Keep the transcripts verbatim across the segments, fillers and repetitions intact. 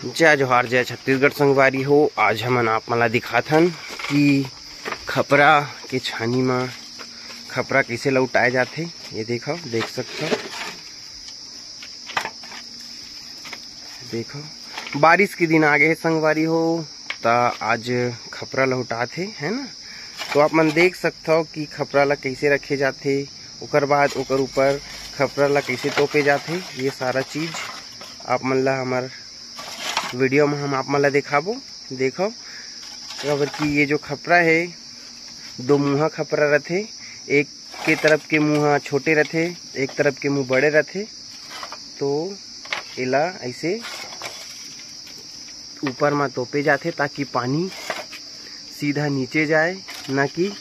जय जोहार, जय छत्तीसगढ़ संगवारी हो। आज हमन आप मन ला दिखाथन कि खपरा के छानी म खपरा कइसे लहुटाए जाथे। ये देखव, देख सकथव, देखव, बारिश के दिन आगे हे संगवारी हो, त आज खपरा लहुटात हे, है ना। तो आप मन देख सकथव कि खपरा ला कइसे रखे जाथे, ओकर बाद ओकर ऊपर खपरा ला कइसे तोपे जाथे, ये सारा चीज आप मन ला हमर वीडियो में हम आप मन ला देखाबो। देखव, काबर कि ये जो खपरा है, दो मुहा खपरा रथे, एक के तरफ के मुहा छोटे रथे, एक तरफ के मुंह बड़े रथे। तो एला ऐसे ऊपर में तोपे जाथे, ताकि पानी सीधा नीचे जाए, ना कि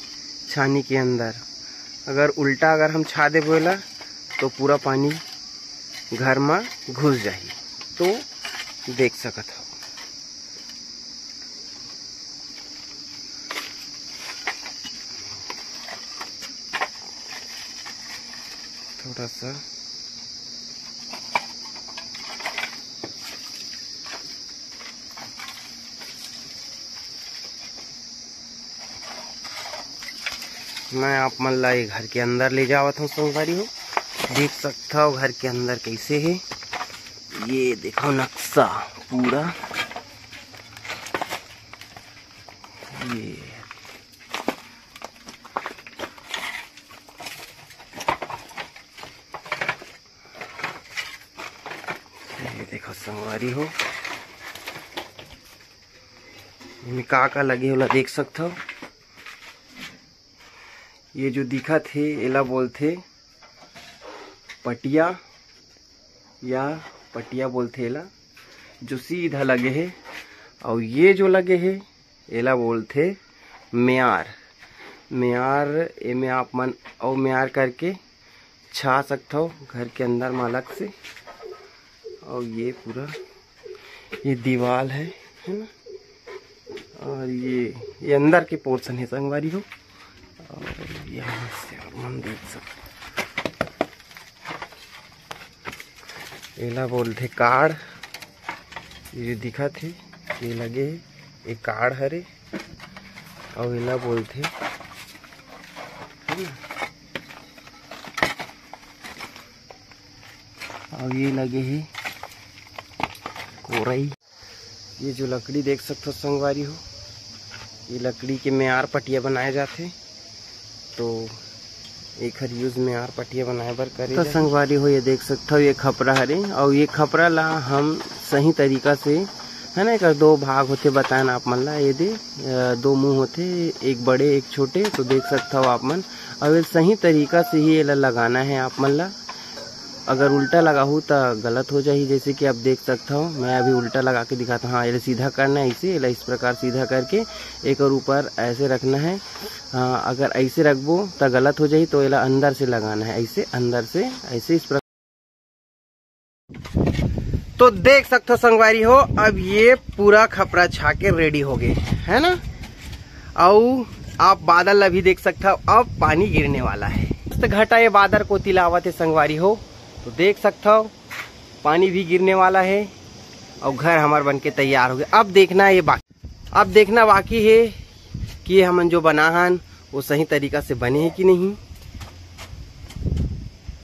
छानी के अंदर। अगर उल्टा अगर हम छा देबो एला, तो पूरा पानी घर में घुस जाही। तो देख सकत हव, थोड़ा सा मैं आप मन ला ये घर के अंदर ले जावत हूँ संगवारी हो। देख सकथव घर के अंदर कैसे है। ये देखो नक्शा पूरा, ये ये देखो संगवारी हो, एमे का का लगे हे ओला देख सकथव। ये जो दिखत हे एला बोलथे पटिया या पटिया बोलथे एला, जो सीधा लगे हे। अउ ये जो लगे हे एला बोलथे म्यार। म्यार एमे आप मन अउ म्यार करके छा सकथव घर के अंदर में अलग से। और ये पूरा ये दीवाल है, है ना। और ये ये अंदर के पोर्शन है संगवारी हो। और यहाँ से आप मन देख सकते, एला बोलथे काड़। ये जो दिखत हे, ये लगे हे, ये काड़ हरे। अउ एला बोलथे, है ना? अउ ये लगे हे कोरई। ये जो लकड़ी देख सकथो संगवारी हो, ये लकड़ी के म्यार पटिया बनाए जाथे। तो एखर यूज म्यार पटिया बनाए बर करे तो जाही। संगवारी हो, ये देख सकथव, ये खपरा हरे, अउ ये खपरा ला हम सही तरीका से, है ना, एकर दो भाग होथे, बताएन आप मन ला। ये दे, अ, दो मुंह होथे, एक बड़े, एक छोटे। तो देख सकथव आप मन, अउ ये सही तरीका से ही एला लगाना है आप मन ला। अगर उल्टा लगाहू त गलत हो जाही। जैसे कि आप देख सकथव, मैं अभी उल्टा लगा के दिखाता हूँ। हाँ, एला सीधा करना है इसे, एला इस प्रकार सीधा करके एकर ऊपर ऐसे रखना है। हाँ, अगर ऐसे रखबो त गलत हो जाही, तो एला अंदर से लगाना है, ऐसे अंदर से, ऐसे इस प्रकार। तो देख सकथो संगवारी हो, अब ये पूरा खपरा छा के रेडी हो गए, है ना। अउ आप बादल ला भी देख सकथव, अब पानी गिरने वाला है। मस्त घटा ये बादर कोती लावत हे संगवारी हो, तो देख सकथव पानी भी गिरने वाला है और घर हमार बन के तैयार हो गया। अब देखना ये बाकी, अब देखना बाकी है कि ये हमन जो बना हन वो सही तरीका से बने हैं कि नहीं।